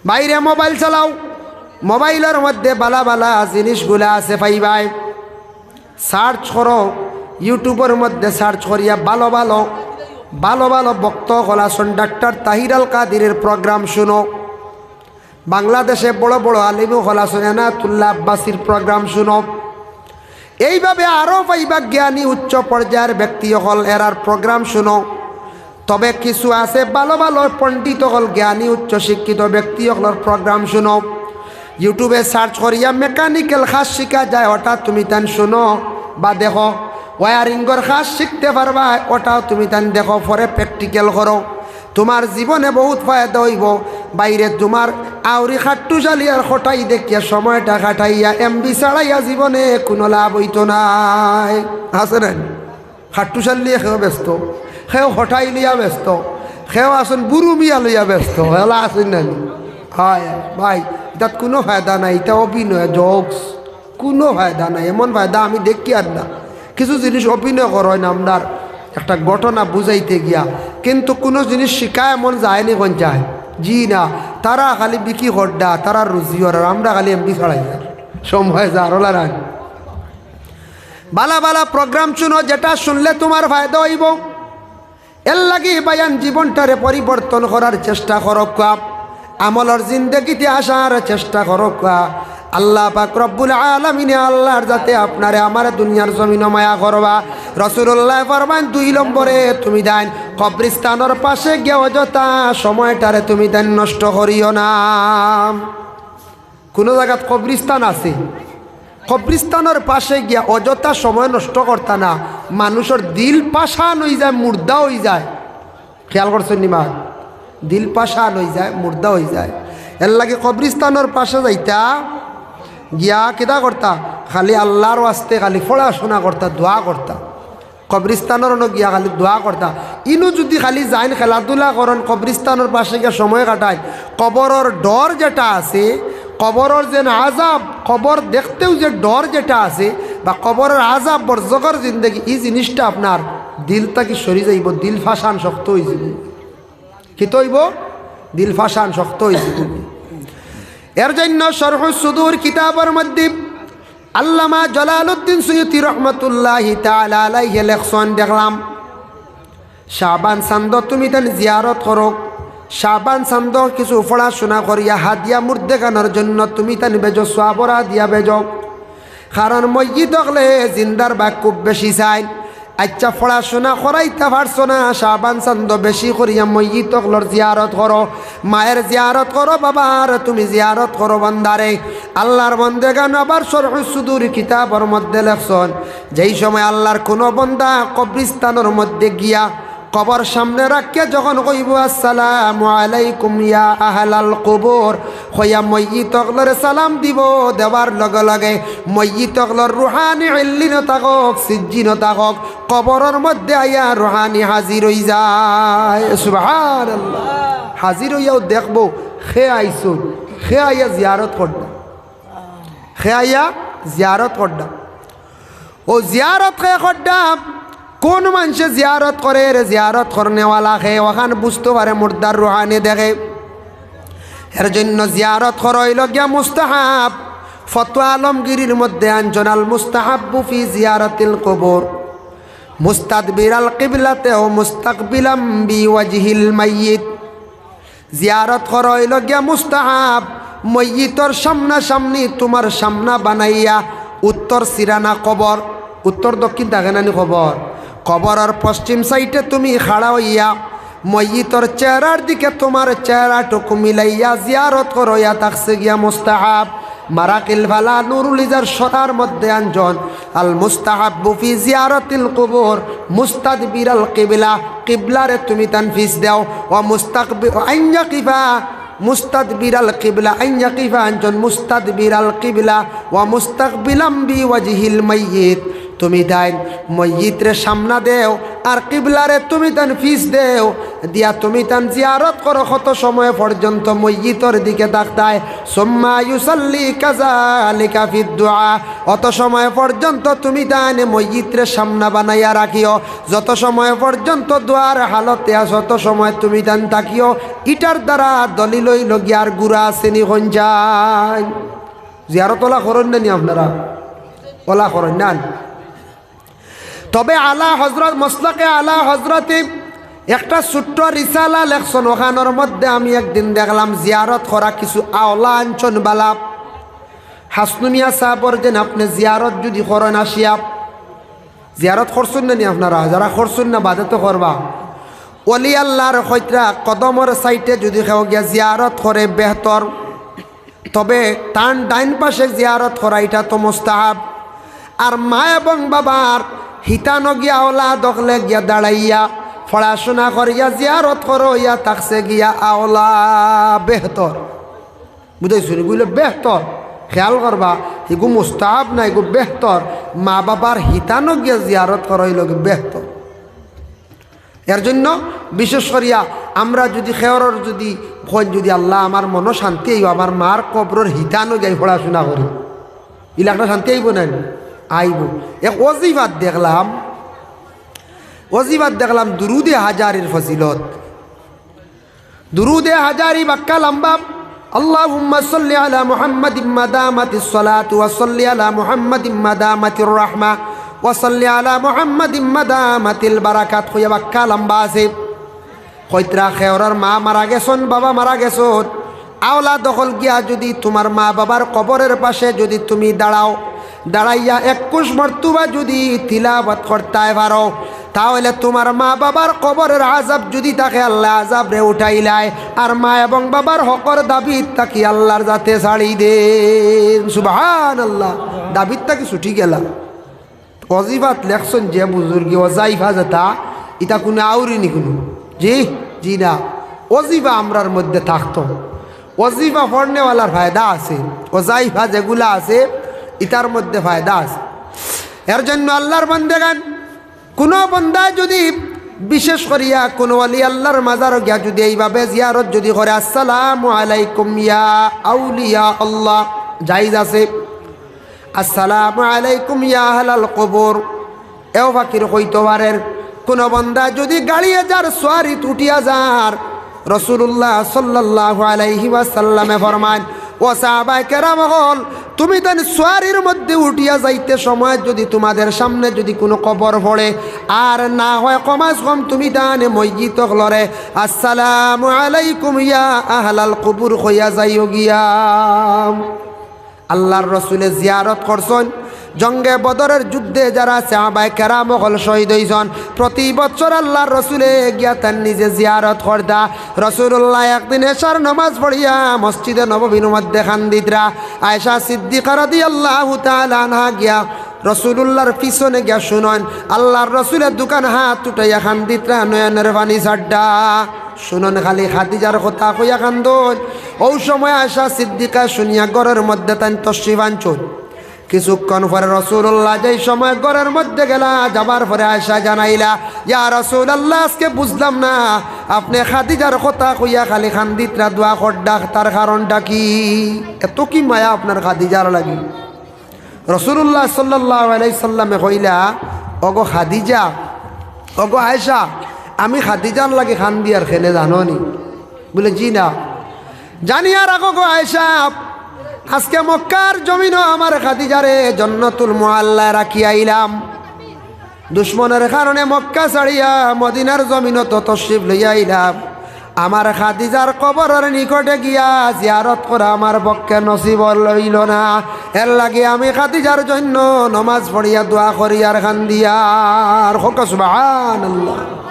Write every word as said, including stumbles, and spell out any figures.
বাইরে মোবাইল চালাও, মোবাইলর মধ্যে বালা বালা জিনিসগুলা আছে পাইবায়। সার্চ করো, ইউটিউবর মধ্যে সার্চ করিয়া বালা বালা, বালা বালা বক্তা অকল আছইন, ডাক্তার তাহির আল কাদিরের প্রোগ্রাম শুনো। বাংলাদেশে বড় বড় আলিম অকল আছইন, এনায়েতুল্লাহ আব্বাসীর প্রোগ্রাম শুনো। এইভাবে আরও পাইবা জ্ঞানী উচ্চ পর্যায়ের ব্যক্তি অকল, এরার প্রোগ্রাম শুনো। তবে কিছু আছে বালা বালা পণ্ডিত অকল, জ্ঞানী উচ্চ শিক্ষিত ব্যক্তি অকলর প্রোগ্রাম শুনো। ইউটিউবে সার্চ করিয়া মেকানিক্যাল কাজ শিখা যায়, ওটা তুমি তান শুনো বা দেখো। ওয়ারিংর কাজ শিখতে পারবায়, ওটাও তুমি তান দেখো, পরে প্র্যাকটিক্যাল করো। তুমার জীবনে বউত ফায়দা অইবো। বাইরে তুমার আউরি খাট্টুশালি আর কটাই দেখিয়া সময়টা কাটাইয়া এমবি ছাড়াইয়া জীবনে কুনু লাভ অইতো নায়। আছে না নি? খাট্টুশালিয়ে কেউ ব্যস্ত, কেউ কটাই লইয়া ব্যস্ত, কেউ আছইন বুরু মিয়া লইয়া ব্যস্ত, এলা আছইন না নি? হায় ভাই, ইতাত কুনু ফায়দা নাই, ইতা অভিনয়, জোকস। কুনু ফায়দা নাই, এমন ফায়দা আমি দেখিয়ার না। কিছু জিনিস অভিনয় করইন, আমরার একটা ঘটনা বুঝাইতে গিয়া, কিন্তু কুনু জিনিস শিখায় এমন যায়নি কোন যায়? জি না, তারা খালি বিকি করডা, তারা রুজি অর, আর আমরা খালি এমবি ছাড়াইয়ার। সময় যার ওলা নাই। বালা বালা প্রোগ্রাম শুনো, যেটা শুনলে তুমার ফায়দা অইবো। এরলাগি ভাইয়াইন জীবনটারে পরিবর্তন করার চেষ্টা করউক্কা, আমলর জিন্দেগিতে আসার চেষ্টা করউক্কা। আল্লাহ পাক রব্বুল আলামিনে আল্লাহর যাতে আপনারে আমারে দুনিয়ার জমিনো মায়া করবা। রাসূলুল্লায় ফরমাইন, দুই নম্বরে তুমি তাইন কবরস্থানর পাশে গিয়া অযথা সময়টারে তুমি তাইন নষ্ট করিও না। কুনু জাগাত কবরস্থান আছে, কবরস্থানর পাশে গিয়া অযথা সময় নষ্ট করতা না, মানুষর দিল পাষাণ অইযায়, মুর্দা অইযায়। খিয়াল করছইন নি মা? দিল পাষাণ অইযায়, মুর্দা অইযায়। এরলাগি কবরস্থানর পাশে যাইতা, গিয়া কিতা করতা? খালি আল্লাহর ওয়াস্তে খালি পড়াশুনা করতা, দোয়া করতা। কবরস্থানর অনো গিয়া খালি দোয়া করতা। ইনো যুদি খালি যাইন খেলাধুলা করইন, কবরস্থানর পাশে গিয়া সময় কাটাইন, কবরর ডর যেটা আছে, কবরর যে আযাব, কবর দেখতেউ যে ডর যেটা আছে, বা কবরর আযাব বরজখর জিন্দেগি, ই জিনিসটা আপনার দিল থাকি সরি যাইবো, দিল পাষাণ শক্ত অইযিবো। কিতা অইবো? দিল পাষাণ শক্ত অইযিবো। এর জন্য শরহুস সুদুর কিতাবর মধ্যে আল্লামা জালালউদ্দিন সুয়ুতী রহমতুল্লাহি তাআলা আলাইহি লেখছইন, দেখলাম, শাবান চান্দো তুমি তান জিয়ারত করো, শাবান চান্দো কিছু পড়াশুনা করিয়া হাদিয়া মুর্দেগানর জন্য তুমি তান বেজো, সওয়াবর হাদিয়া বেজো। কারণ মইয়িত অকলে জিন্দার ভাগ খুব বেশি চাইন। আইচ্ছা, পড়াশুনা করাইতা পারছো না, শাবান চান্দো বেশি করিয়া মইয়িত অকলর জিয়ারত করো, মায়ের জিয়ারত করো, বাবার তুমি জিয়ারত করো, বান্দারে। আল্লাহর বন্দেগান আবার শরহুস সুদুর কিতাবর মধ্যে লেখছইন, যেই সময় আল্লাহর কুনু বন্দা কবরস্থানর মধ্যে গিয়া কবর সামনে রাখিয়া যখন কইবো, "আসসালামু আলাইকুম ইয়া আহলাল কুবুর," কইয়া মইয়িত অকলরে সালাম দিবো, দেওয়ার লগে লগে মইয়িত অকলর রুহানি ইল্লিনো থাকউক, সিজ্জিনো থাকউক, কবরর মধ্যে আইয়া রুহানি হাজির অইযায়। সুবহানাল্লাহ। হাজির অইয়াউ দেখবো, কে আইছইন, কে আইয়া জিয়ারত কররা, কে আইয়া জিয়ারত কররা। অউ জিয়ারত কে কররা, কুন মানষে জিয়ারত করের, জিয়ারত করনেওয়ালা কে, অখান বুঝতো পারে মুর্দার রুহানি দেখে। এর জন্য জিয়ারত করা অইলো গিয়া মুস্তাহাব। ফতোয়া আলমগিরির মধ্যে আনছইন, আল মুস্তাহাব্বু ফি জিয়ারাতিল কুবুর মুস্তাদবিরাল কিবলাতে ও মুস্তাকবিলাম বিওয়াজহিল মাইয়িত। জিয়ারত করা অইলো গিয়া মুস্তাহাব। মইয়িতর সামনাসামনি তুমার সামনা বানাইয়া উত্তর সিরানা কবর, উত্তর দক্ষিণ থাকে না নি কবর, কবরর পশ্চিম সাইডে তুমি খাড়া অইয়া মইয়িতর চেহারার দিকে তুমার চেহারাটুকু মিলাইয়া জিয়ারত করো, ইয়া থাকছে গিয়া মুস্তাহাব। মারাকিল ফালাহ নুরুল ইজার শরার মধ্যে আনছইন, আল মুস্তাহাব্বু ফি জিয়ারাতিল কুবুর মুস্তাদবিরাল কিবলা, কিবলারে তুমি তান ফিছ দেও। ওয়া মুস্তাকবি-, ওয়া আন ইয়াকিফা মুস্তাদবিরাল কিবলা, আন ইয়াকিফা আনছইন মুস্তাদবিরাল কিবলা ওয়া মুস্তাকবিলাম বিওয়াজহিল মাইয়িত। তুমি তাইন মইয়িতরে সামনা দেও, আর কিবলারে তুমি তাইন ফিছ দেও, দিয়া তুমি তাইন জিয়ারত করো। কত সময় পর্যন্ত মইয়িতর দিকে তাকতায়? সুম্মা ইউসাল্লি কাযালিকা ফিদ দুআ। অত সময় পর্যন্ত তুমি তাইন মইয়িতরে সামনা বানাইয়া রাখিও। যত সময় পর্যন্ত দোয়ার হালতে আছো, অত সময় তুমি তাইন থাকিও। ইটার দ্বারা দলিল অইলো গিয়া আর গুড়া আছে নি কইন চাইন? জিয়ারত অলা করইন না নি আপনারা? অলা করইন না নি? তবে আলা হজরত, মসলকে আলা হজরতে একটা ছোট্ট রিসালা লেখছইন, অখানর মধ্যে আমি একদিন দেখলাম জিয়ারত করা কিছু আওলা আনছইন বালা। হাসনু মিয়া সাবর যেন আপনে জিয়ারত যুদি করইন আসিয়া, জিয়ারত করছইন না নি আপনারা? যারা করছইন না, বাদে তো করবা। অলি আল্লার কইতরা কদমর সাইডে যুদি কেউ গিয়া জিয়ারত করে বেহতর, তবে তান ডাইন পাশে জিয়ারত করা ইটা তো মুস্তাহাব। আর মা এবং বাবার হিতানো গিয়া আওলা দখলে গিয়া দাঁড়াইয়া পড়াশোনা করিয়া জিয়ারত করো, ইয়া তাকছে গিয়া আওলা বেহতর। বুঝাইছো নি? কইলে বেহতর। খেয়াল করবা, ইগু মুস্তাহাব না, ইগু বেহতর। মা বাবার হিতানো গিয়া জিয়ারত করা অইলো গি বেহতর। এর জন্য বিশেষ করিয়া আমরা যুদি কেউরর যুদি কইন যুদি, "আল্লাহ, আমার মনো শান্তি আইবো, আমার মার কবরর হিতানো যাই পড়াশোনা করি", ইলা একটা শান্তি আইবো না নি? আইবো। এক অজিফাত দেখলাম, অজিফাত দেখলাম দুরুদে হাজারির ফজিলত। দুরুদে হাজারি বাক্কা লম্বা। اللهم صل على محمد ما دامت الصلاة وصل على محمد ما دامت الرحمة وصل على محمد ما دامت البركة কইয়া বাক্কা লম্বা আছে। কইতরা কেউরর মা মারা গেছইন, বাবা মারা গেছইন, আওলা দখল গিয়া যুদি তুমার মা বাবার কবরর পাশে যুদি তুমি দাঁড়াও, দাঁড়াইয়া একুশ মর্তুবা যুদি তিলাওয়াত করতায় পারো, তা অইলে তুমার মা বাবার কবরর আযাব যুদি থাকে, আল্লায় আযাবরে উঠাইলায়, আর মা এবং বাবার হকর দাবিত থাকি আল্লার যাতে ছাড়ি দেইন। সুবহানাল্লাহ। দাবিত থাকি ছুটি গেলা। অজিফাত লেখছইন যে বুজুর্গে, অজাইফা যেটা, ইটা কুনু আউরি নি কুনু? জি, জি না। অজিফা আমরার মধ্যে থাকতো। অজিফা পড়নেওয়ালার ফায়দা আছে, অজাইফা যেগুলা আছে, ইতার মধ্যে ফায়দা আছে। এর জন্য আল্লার বান্দেগান, কুনু বন্দায় যুদি বিশেষ করিয়া কুনু অলি আল্লার মাজারো গিয়া যুদি এইভাবে জিয়ারত যুদি করে, "আসসালামু আলাইকুম ইয়া আউলিয়া আল্লাহ", জায়েজ আছে। "আসসালামু আলাইকুম ইয়া আহলাল কবুর", এও ফকির কইতো পারের। কুনু বন্দা যুদি গাড়িয়ে যার সোয়ারিত উঠিয়া যার, রাসুলুল্লাহ সাল্লাল্লাহু আলাইহি ওয়াসাল্লামে ফরমাইন, "ও সাহাবায়ে কেরাম অকল, তুমি তান সোয়ারির মধ্যে উঠিয়া যাইতে সময় যুদি তুমাদের সামনে যুদি কুনু কবর পড়ে, আর না হয় কমাস কম তুমি তানে মইয়িত অকলরে আসসালামু আলাইকুম ইয়া আহলাল কবুর কইয়া যাইও গিয়া।" আল্লার রসুলে জিয়ারত করছইন। জঙ্গে বদরর যুদ্ধে যারা সাহাবায়ে কেরাম অকল শহীদ অইছইন, প্রতি বছর আল্লার রসুলে গিয়া তান নিজে জিয়ারত করতা। রাসুলুল্লাহ একদিন এশার নমাজ পড়িয়া মসজিদে নববীর মধ্যে কান্দিতরা। আয়েশা সিদ্দিকা রাদিয়াল্লাহু তাআলা আনহা গিয়া রাসুলুল্লাহর পিছনে গিয়া শুনইন, আল্লার রসুলে দুখান হাত উঠাইয়া কান্দিতরা, নয়নর পানি ছাড়রা। শুনইন খালি খাদিজার কথা কইয়া কান্দইন। অউ সময় আয়েশা সিদ্দিকায় শুনিয়া ঘরর মধ্যে তাইন তশরিফ আনছইন। কিছুক্ষণ পরে রাসুলুল্লাহ যেই সময় ঘরর মধ্যে গেলা, যাবার পরে আয়েশা জানাইলা, "ইয়া রাসুলাল্লাহ, আজকে বুঝলাম না, আপনে খাদিজার কথা কইয়া খালি কান্দিতরা, দোয়া কররা, তার কারণটা কি? এত কি মায়া আপনার খাদিজার লাগি?" রাসুলুল্লাহ সাল্লাল্লাহু আলাইহি সাল্লামে কইলা, "ওগো খাদিজা, ওগো আয়েশা, আমি খাদিজার লাগি কান্দিয়ার কেনে জানো নি?" বলে, "জি না।" "জানিয়া রাখো গো আয়েশা, আজকে মক্কার জমিনো আমার খাদিজারে জন্নতুল মুআল্লায় রাখিয়া আইলাম। দুশমনর কারণে মক্কা ছাড়িয়া মদিনার জমিনো তো তশরিফ লইয়া আইলাম। আমার খাদিজার কবরর নিকটে গিয়া জিয়ারত করা আমার পক্ষে নসিব অইলো না। এর লাগি আমি খাদিজার জন্য নমাজ পড়িয়া দোয়া করিয়ার কান্দিয়ার।" কউক্কা সুবহানাল্লাহ।